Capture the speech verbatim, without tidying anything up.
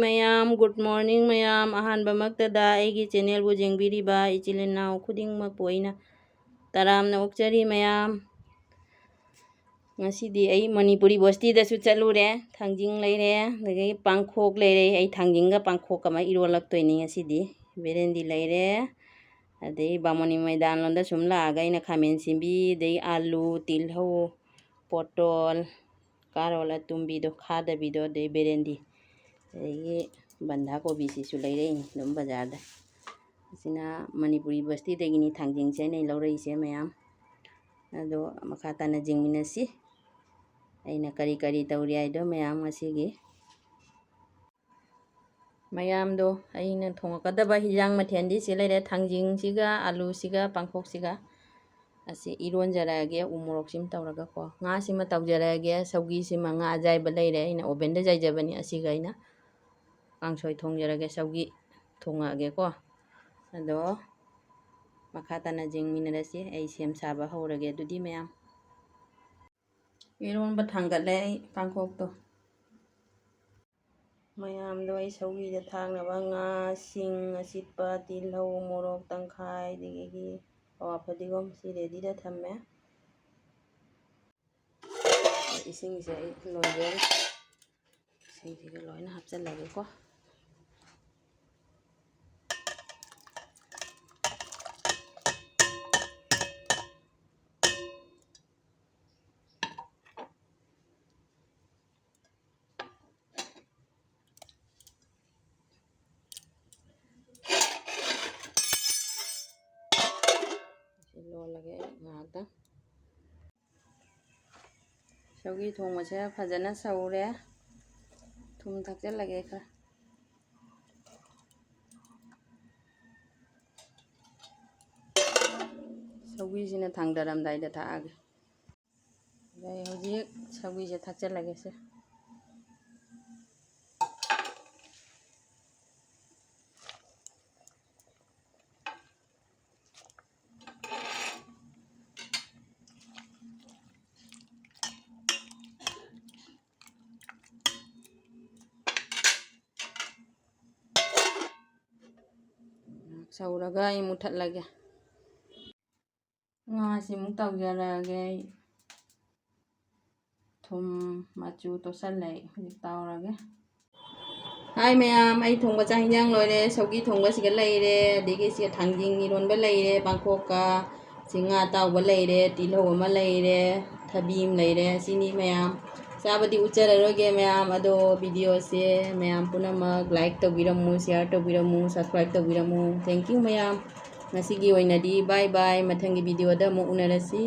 ꯃꯌꯥꯝ, good morning ꯃꯌꯥꯝ꯫ ꯑꯍꯥꯟꯕꯃꯛꯇꯗ ꯑꯩꯒꯤ channelꯕꯨ ꯌꯦꯡꯕꯤꯔꯤꯕ ꯏꯆꯤꯜ ꯏꯅꯥꯎ ꯈꯨꯗꯤꯡꯃꯛꯄꯨ ꯑꯩꯅ ꯇꯔꯥꯝꯅ ꯑꯣꯛꯆꯔꯤ ꯃꯌꯥꯝ꯫ ꯉꯁꯤꯗꯤ ꯑꯩ ꯃꯅꯤꯄꯨꯔꯤ ꯕꯁꯇꯤꯗꯁꯨ ꯆꯠꯂꯨꯔꯦ꯫ ꯊꯥꯡꯖꯤꯡ ꯂꯩꯔꯦ, ꯑꯗꯒꯤ ꯄꯥꯡꯈꯣꯛ ꯂꯩꯔꯦ꯫ ꯑꯩ ꯊꯥꯡꯖꯤꯡꯒ ꯄꯥꯡꯈꯣꯛꯀ ꯑꯃ ꯏꯔꯣꯜꯂꯛꯇꯣꯏꯅꯤ ꯉꯁꯤꯗꯤ꯫ ꯕꯦꯔꯦꯟꯗꯤ ꯂꯩꯔꯦ, ꯑꯗꯩ ꯕꯥꯃꯣꯅꯤ ꯃꯣꯏꯗꯥꯟꯂꯣꯝꯗ ꯁꯨꯝ ꯂꯥꯛꯑꯒ ꯑꯩꯅ ꯈꯥꯃꯦꯟ ꯑꯁꯤꯟꯕꯤ, ꯑꯗꯩ ꯑꯥꯂꯨ, ꯇꯤꯜꯍꯧ, ꯄꯣꯇꯣꯜ, ꯀꯥꯔꯣꯠ ꯑꯇꯨꯝꯕꯤꯗꯣ, ꯈꯥꯗꯕꯤꯗꯣ, ꯑꯗꯩ ꯕꯦꯔꯦꯟꯗꯤ, ꯑꯗꯒꯤ ꯕꯟꯙꯥ ꯀꯣꯕꯤꯁꯤꯁꯨ ꯂꯩꯔꯛꯏꯅꯤ ꯑꯗꯨꯝ ꯕꯖꯥꯔꯗ꯫ ꯑꯁꯤꯅ ꯃꯅꯤꯄꯨꯔꯤ ꯕꯁꯇꯤꯗꯒꯤꯅꯤ ꯊꯥꯡꯖꯤꯡꯁꯦ ꯑꯩꯅ ꯂꯧꯔꯛꯏꯁꯦ ꯃꯌꯥꯝ꯫ ꯑꯗꯣ ꯃꯈꯥ ꯇꯥꯅ ꯌꯦꯡꯃꯤꯟꯅꯁꯤ꯫ ꯑꯩꯅ ꯀꯔꯤ ꯀꯔꯤ ꯇꯧꯔꯤ ꯍꯥꯏꯗꯣ ꯃꯌꯥꯝ ꯉꯁꯤꯒꯤ꯫ ꯃꯌꯥꯝꯗꯣ ꯑꯩꯅ ꯊꯣꯡꯉꯛꯀꯗꯕ ꯍꯤꯟꯖꯥꯡ ꯃꯊꯦꯜꯗꯤ ꯁꯤ ꯂꯩꯔꯦ꯫ ꯊꯥꯡꯖꯤꯡꯁꯤꯒ, ꯑꯥꯂꯨꯁꯤꯒ, ꯄꯥꯡꯈꯣꯛꯁꯤꯒ ꯑꯁꯤ ꯏꯔꯣꯟꯖꯔꯛꯑꯒꯦ꯫ ꯎ ꯃꯣꯔꯣꯛꯁꯤꯃ ꯇꯧꯔꯒꯀꯣ꯫ ꯉꯥꯁꯤꯃ ꯇꯧꯖꯔꯛꯑꯒꯦ꯫ ꯁꯧꯒꯤꯁꯤꯃ ꯉꯥ ꯑꯖꯥꯏꯕ ꯂꯩꯔꯦ꯫ ꯑꯩꯅ ovenꯗ ꯌꯥꯏꯖꯕꯅꯤ꯫ ꯑꯁꯤꯒ ꯑꯩꯅ ꯀꯥꯡꯁꯣꯏ ꯊꯣꯡꯖꯔꯒꯦ꯫ ꯁꯧꯒꯤ ꯊꯣꯡꯉꯛꯑꯒꯦꯀꯣ꯫ ꯑꯗꯣ ꯃꯈꯥ ꯇꯥꯅ ꯌꯦꯡꯃꯤꯟꯅꯔꯁꯤ꯫ ꯑꯩ ꯁꯦꯝ ꯁꯥꯕ ꯍꯧꯔꯒꯦ ꯑꯗꯨꯗꯤ ꯃꯌꯥꯝ꯫ ꯏꯔꯣꯟꯕ ꯊꯥꯡꯒꯠꯂꯦ ꯑꯩ ꯄꯥꯡꯈꯣꯛꯇꯣ꯫ ꯃꯌꯥꯝꯗꯣ ꯑꯩ ꯁꯧꯒꯤꯗ ꯊꯥꯛꯅꯕ ꯉꯥ, ꯁꯤꯡ ꯑꯁꯤꯠꯄ, ꯇꯤꯜꯍꯧ, ꯃꯣꯔꯣꯛ ꯇꯪꯈꯥꯏ, ꯑꯗꯒꯤ ꯑꯋꯥ ꯐꯗꯤꯒꯣꯝ ꯁꯤ readyꯗ ꯊꯝꯃꯦ꯫ ꯏꯁꯤꯡꯁꯦ ꯑꯩ ꯂꯣꯏꯔꯦ꯫ ꯏꯁꯤꯡꯁꯤꯒ ꯂꯣꯏꯅ ꯍꯥꯞꯆꯤꯜꯂꯒꯦꯀꯣ꯫ ꯁꯤ ꯂꯣꯜꯂꯒꯦ ꯑꯩ ꯉꯥꯏꯍꯥꯛꯇꯪ꯫ ꯁꯧꯒ꯭ꯔꯤ ꯊꯣꯡꯕꯁꯦ ꯐꯖꯅ ꯁꯧꯔꯦ꯫ ꯊꯨꯝ ꯊꯥꯛꯆꯜꯂꯒꯦ ꯈꯔ꯫ ꯁꯧꯒ꯭ꯔꯤꯁꯤꯅ ꯊꯥꯡꯗꯔꯝꯗꯥꯏꯗ ꯊꯥꯛꯑꯒꯦ꯫ ꯑꯗꯩ ꯍꯧꯖꯤꯛ ꯁꯧꯒ꯭ꯔꯤꯁꯦ ꯊꯥꯛꯆꯜꯂꯒꯦꯁꯦ꯫ ꯁꯧꯔꯒ ꯑꯩ ꯃꯨꯊꯠꯂꯒꯦ꯫ ꯉꯥꯁꯤ ꯑꯃꯨꯛ ꯇꯥꯎꯖꯔꯛꯑꯒꯦ ꯑꯩ꯫ ꯊꯨꯝ ꯃꯆꯨ ꯇꯣꯠꯁꯜꯂꯦ ꯑꯩ꯫ ꯍꯧꯖꯤꯛ ꯇꯥꯎꯔꯒꯦ꯫ ꯍꯥꯏ ꯃꯌꯥꯝ, ꯑꯩ ꯊꯣꯡꯕ ꯆꯥꯛ ꯍꯤꯟꯖꯥꯡ ꯂꯣꯏꯔꯦ꯫ ꯁꯧꯒꯤ ꯊꯣꯡꯕꯁꯤꯒ ꯂꯩꯔꯦ, ꯑꯗꯒꯤ ꯁꯤꯒ ꯊꯥꯡꯖꯤꯡ ꯏꯔꯣꯟꯕ ꯂꯩꯔꯦ, ꯄꯥꯡꯈꯣꯛꯀ꯫ ꯁꯤ ꯉꯥ ꯑꯇꯥꯎꯕ ꯂꯩꯔꯦ, ꯇꯤꯜꯍꯧ ꯑꯃ ꯂꯩꯔꯦ, ꯊꯕꯤ ꯑꯃ ꯂꯩꯔꯦ꯫ ꯁꯤꯅꯤ ꯃꯌꯥꯝ꯫ ꯆꯥꯕꯗꯤ ꯎꯠꯆꯔꯔꯣꯏꯒꯦ ꯃꯌꯥꯝ, ꯑꯗꯣ videoꯁꯦ ꯃꯌꯥꯝ ꯄꯨꯝꯅꯃꯛ like ꯇꯧꯕꯤꯔꯝꯃꯨ, share ꯇꯧꯕꯤꯔꯝꯃꯨ, subscribe ꯇꯧꯕꯤꯔꯝꯃꯨ꯫ Thank you ꯃꯌꯥꯝ꯫ ꯉꯁꯤꯒꯤ ꯑꯣꯏꯅꯗꯤ bye bye, ꯃꯊꯪꯒꯤ videoꯗ ꯑꯃꯨꯛ ꯎꯅꯔꯁꯤ꯫